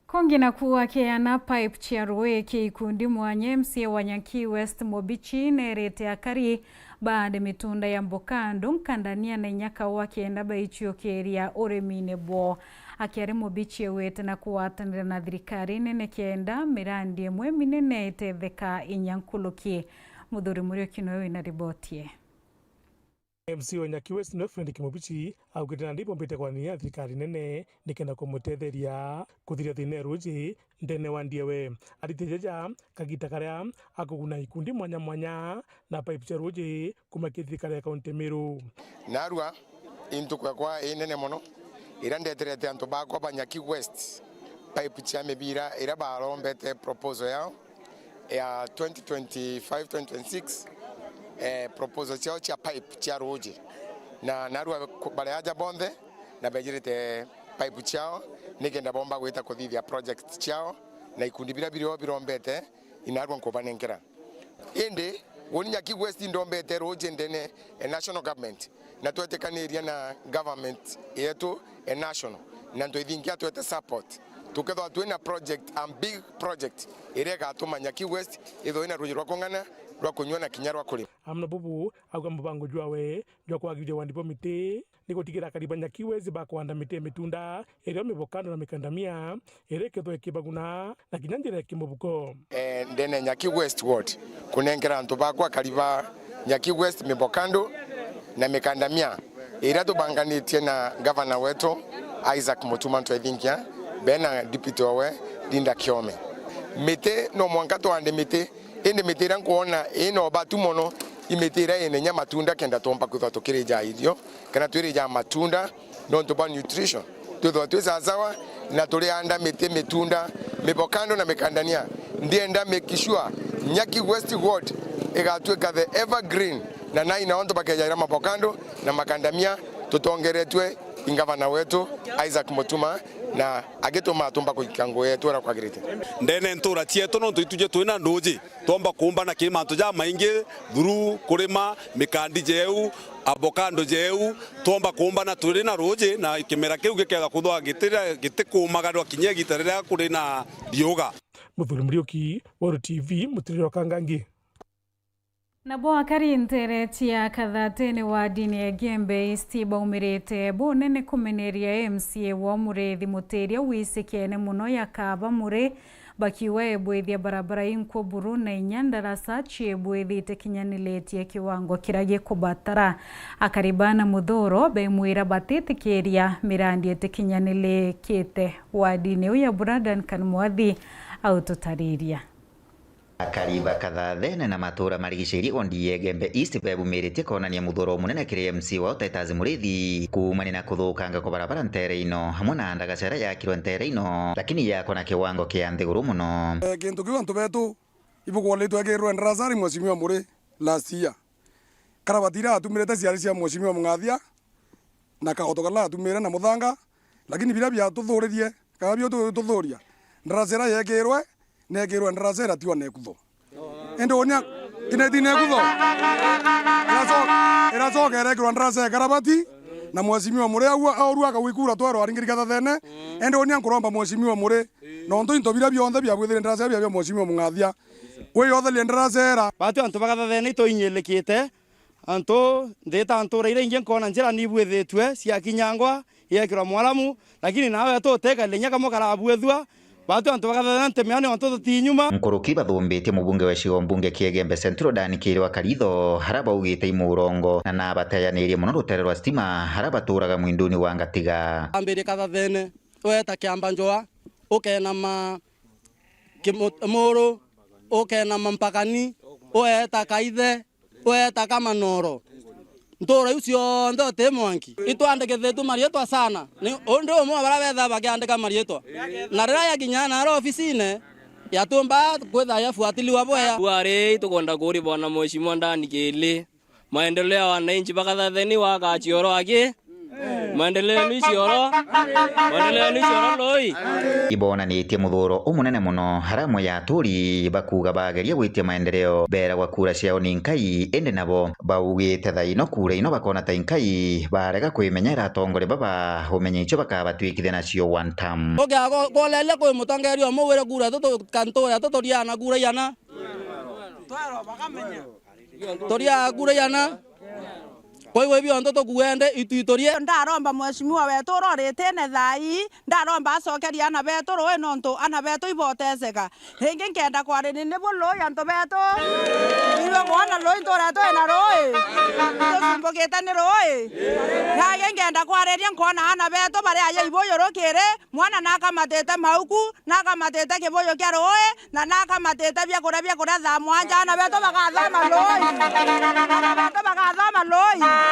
Kungi naku akeana pipe cia ruui kia ikundi mwanya, M C A wa Nyaki West Mubichi nerite akari baande mitunda ya mboka andu nkandania na inya kaua kenda baiciukiria urimine bwoo. Akiari Mubichi ewite na kugwatanira na thirikari nene kenda mirandi imwe minene itetheka inya nkuruki. Muthuri Muriuki noe wina riboti ii. M C A wa Nyaki West noe Fredrick Mubichi augite nandi ibombite kwaraniria na thirikari nene nikenda kumutetheria kuthiria thina ya ruuji ndene wa Ndiewe. Arite jaja kagita karia akuguna ikundi mwanya mwanya na pipe cia ruuji kuma ki thirikari ya kaunti Meru. Narua intuku yakwa inene mono iria ndeterete antu bakwa ba Nyaki West pipe cia mibira iria barombete proposal yao ya twenty twenty-five, twenty twenty-six, eh, proposal ciao cia pipe cia ruuji. Na narua ku-, baria aja bonthe na bejirite pipe ciao nikenda bomba gwita kuthithia project ciao, na ikundi biria birio birombete inarua nkubanenkera. Indi Uni Nyaki West ndombete ruuji ndene e national government, na twetikaniria na government yetu e national, na ntwithingia twete support. Tukethwa twina project, a big project, iria igatuma Nyaki West ithwe ina ruuji rwa kung'ana, rwa kunyua na kinya rwa kurima. Amwe na bubu, auga mubango jwawe jwa kwagithia wandi bwa miti ni gutigira akari ba Nyaki West bakwanda miti ya mitunda, irio mibokando na mikandamia, iria ikethwa ikibaguna na kinya njira ya kimubuko. Eh, ndene Nyaki West Ward, kunengera antu bakwa akari ba Nyaki West mibokando na mikandamia, iria tubanganitie na gavana wetu Isaac Mutuma Ntwethingia, be na deputy owe Linda Kiome. Miti, no mwanka twande miti, indi miti iria nkwona ina ubatu mono, i miti iria ina inya matunda, kenda twomba kwithwa tukirija irio, kana twirija matunda, nontu bwa nutrition. Twithwa twi sawasawa, na turianda miti, mitunda, mibokando na mikandania. Ndienda make sure Nyaki West Ward igatwika the evergreen, na nai na ontu bakejaira mabokando na makandamia, tutongeretwe i ngavana wetu Isaac Mutuma, na agituma tumba kuikia ngugi yetu uria kwagirite. Ndene ntura cietu, nontu ituje twina nduuji, twomba kuumbana kiri mantu jamaingi, through kurima mikandi jeu, avocado jeu, twomba kuumbana turi na ruuji, na kimera kiu gikega kuthwa gitira-, gitikumagarwa kinya igita riria kuri na riuga. Muthuri Muriuki, Weru T V, Mutiriro Kangangi. Nabo akari ntere cia Kathatene wadini ya Igembe East baumirite bunene kumeneria M C A wa Muriithi Mutiria wisikene muno ya Kaba Muri, bakiuga ebwithia barabara inkwo buru na inya ndaraca ciebwithite kinyaniletie kiwango kiria gikubatara. Akari bana Muthuro bemwira batitikiria mirandi itikinyanilikite wadini uyu ya Buradan Kanmwathi aututariria. Akari ba Kathathene na matuura marigiciri wodi ya Igembe East bebumiritie koonania muthuro munene kiri M C A wao Titus Muriithi kuumania na kuthukanga kwa barabara nteere ino, hamwe na ndagaca iria yaakirwe nteere ino, lakini yaakwa na kiwango kia nthiguru mono. Eh, kintu kiu antu betu ibugwalitwe ekirwe ndaraca ari Mheshimiwa Muri last year. Karabati iria atumirite ciari cia Mheshimiwa Mung'athia, na kagoto karia atumire na muthanga, lakini biria biatuthuririe, kana biu tu-, tuthuria, ndaraca iria yeekirwe, neekirwe ndaraca iria tiwa nekutho. Indi unia, ine ti nekutho. Iraco-, iracoka ireekirwa ndaraca ya karabati, na Mheshimiwa Muri au, aurua akagwikura twerwa aringiri Kathathene. Indi unia nkuromba Mheshimiwa Muri, nontu into biria bionthe biabwithire ndaraca bia, bia Mheshimiwa Mung'athia. Wiyotherie ndaraca ira. Batu antu ba Kathathene itwinyilikite, antu nthita ntura iria ingi nkoona njira nibwithitue ciakinyangwa, igeekirwa mwaramu, lakini nawe tu utekaire inya kamwe karabuithua, batu antu ba Kathathene ntimea nontu tutinyuma. Nkuruki bathumbitie mubunge wa gicigo mbunge kia Igembe Central Dan Kiirwa Karitho, aria baugite i murongo na nabateeyanirie mono rutere rwa stima, aria batuuraga mwinduni wa Ngatiga. Ambirie Kathathene, weeta Kiamba Njoa, ukeenama Kimu-, Muru, ukeenama Mpakani, ueeta Kaithe, ueeta Kamanoro. Ntuura iu cionthe uti mwanki. Itwandikithitue mariitwa sana. Ni undi umwe wa baria beethaga bakiandika mariitwa. Na riria yakinya naara ofisine, yatiumba kwithirwa yafuatiliwa bwega. Kwari tukwenda kuuria bwana Mheshimiwa Dan Kiirwa, maendeleo ya wananchi ba Kathathene waka cioro aki? Maendeleo ni cioro? Maendeleo ni cioro loi? Iboonanitie muthuro umunene mono, aria amwe ya aturi bakuuga bageria gwitia maendeleo, beeragwa kura ciao ni nkai, indi nabo baugite thaa ino kura ino bakoona ta i nkai, barega kwimenya iratongoria baba umenye icio bakabatwikithia nacio one term. Ukiaga ku-, kuureria kwi mutongeria umwe wire kura tutu-, kantura tuturiana kura iana. Turiaga kura iana. Kwa hivyo, ibio nto tukuende itu iturie. Ndaromba mheshimiwa wetu uria uritine thaa ii, ndaromba acokerie ana betu ruui, nontu ana betu iboteseka. Ringi nkenda kwariria nibu ruui antu betu. Iwe kwona ruui ntura twi na ruui. Tucumbukite ni ruui. Ringi nkenda kwariria nkona ana betu bari aja ibuyu rukiri, mwana nakamatite mauku, nakamatite kibuyu kia ruui, na nakamatite biakuria, biakuria thaa mwanja, ana betu bagathoma ruui. Ana betu bagathoma ruui.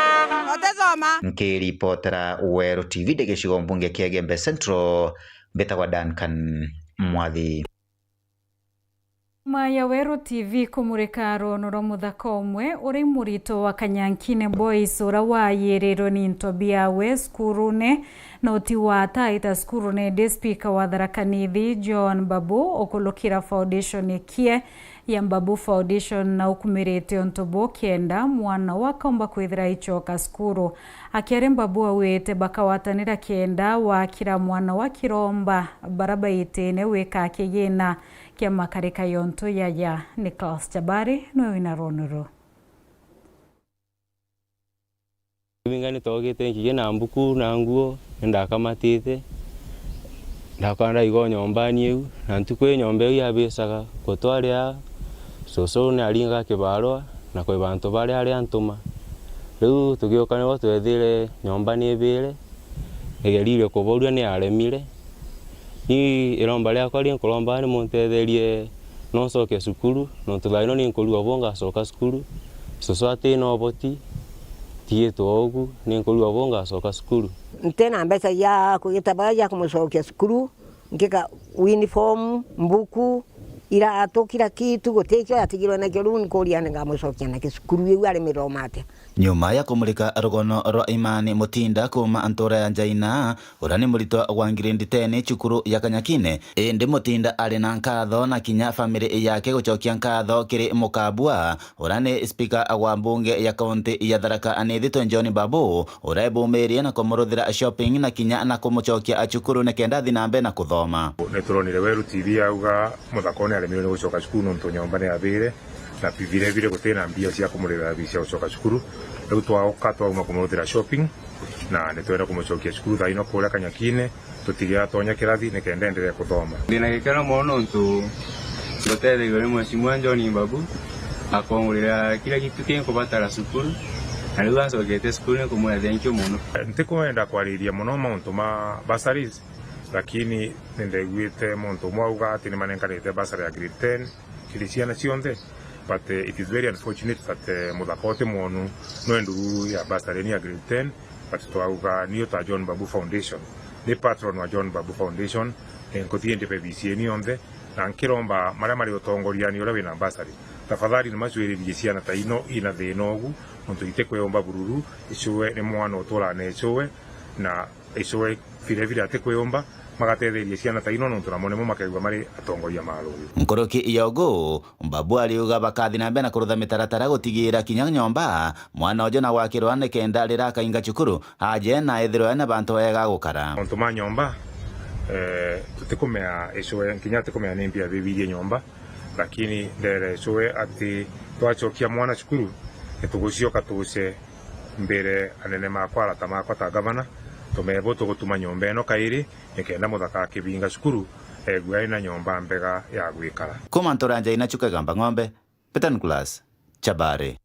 Utisoma. Nkiripotera Weru T V ndi gicigo mbunge kia Igembe Central, mbitagwa Duncan Mwathi. Nyuma ya Weru T V kumurika rwono rwa muthaka umwe uri murito wa Kanyankine Boys, ura waayirirwe ni into biawe cukurune, Noti wa ataita cukuru ni ndi spika wa Tharaka Nithi, John Mbabu, ukulukira foundation ikie ya Mbabu Foundation na ukumirite untu bu kenda mwana wa akaumba kwithira aicoka cukuru. Akiaria Mbabu augite bakawatanira kenda wakira mwana wa kiromba bara baitine wika kigina kia makarika yontu yaya. Nicholas Chabari nwe wina rwonoro. Ibinga nitogite nkigi na mbuku na nguo, nindakamatite, ndakora ndaigwa nyombani iu, na ntuku ii nyomba iu yabicaga gutwaria, cucu ni aringaga kibarua na kwi bantu baria ari antuma. Riu tugiuka nibo twethire nyomba ni ibire, igerire kuboria ni aremire. Ni iromba riakwa rinkuromba ni muntetherie no ncoke cukuru, nontu thaa ino ninkurigwa bu ngacoka cukuru. Cucu ati na uboti, tigitwe ugu, ninkurigwa bu ngacoka cukuru. Nti na mbeca cia kugita bara cia kumucokia cukuru, ngika uniform, mbuku, iratu, kila kitu, gutikio yatigirwe nakio. Riu nkuria ni ngamucokia naki cukuru iu ari miroma atia? Nyuma ya kumurika rugono rwa Imani Mutinda kuuma ntura ya Njaina, uria ni muritwa wa grade ten cukuru ya Kanyakine. Indi Mutinda ari na nkatho na kinya family yake gucokia nkatho kiri Mukabua, uria ni spika wa mbunge ya kaunti ya Tharaka Nithi, John Mbabu, uria ebumirie na kumuruthira shopping na kinya na kumucokia cukuru nikenda athi na mbere na kuthoma. Nituronire Weru T V yauga muthaka ni aremirwe ni gucoka cukuru nontu nyomba ni yabire, na bire bire guti na mbia cia kumurithira fees cia gucoka cukuru. Riu twauka twauma kumuruthira shopping, na nitwenda kumucokia cukuru thaa ino kuria Kanyakine, tutigatonya kirathi nikenda endelee kuthoma. Ndina gikeno mono nontu ngutethagua ni Mheshimiwa John Mbabu, akongurira kila kitu kinkubatara cukuru, na riu acokete cukuru, nikumwira thank you mono. Ntikwenda kwariria mono mauntu ma bursaries, lakini nindaiguite muntu umwe auga ati nimanenkanite bursary ya grade ten kiri ciana cionthe, but, eh, it is very unfortunate that, eh, muthaka uti mwonu nwe nduru ya bursary ni ya grade ten, but twauga niyo ta John Mbabu Foundation, ni patron wa John Mbabu Foundation, eh, nkuthie ndipe fees cieni yonthe, na nkiromba maria mari utongoriani uria wina bursary, tafadhali nimacwiririe ciana ta ino ina thina ugu, nontu itikwiyumba bururu, icuwe ni mwana uturana icuwe, na icuwe vile vile atikwiyumba, magatetheria ciana ta ino nontu namo nimo makaigua mari atongoria ma ruuyu. Nkuruki ya ugu, Mbabu ariuga bakathi na mbere na kurutha mitaratara gutigira kinya nyomba mwana uju na gwakirwa nikenda riria akainga cukuru aje na ethirwe na bantu ega gukara. Mauntu ma nyomba, eh, tutikumea icuwe, kinya atikumea ni mbia bibirie nyomba, lakini ndere icuwe ati twacokia mwana cukuru, nitugucioka tuce mbere anene makwa, arata makwa ta gavana, tumebo tugutuma nyomba ino kairi, nikenda muthaka akibinga cukuru, egua ina nyomba mbega ya gwikara. Kuma ntura Njaina Chuka Igamba Ng'ombe, Peter Nicholas, Chabari.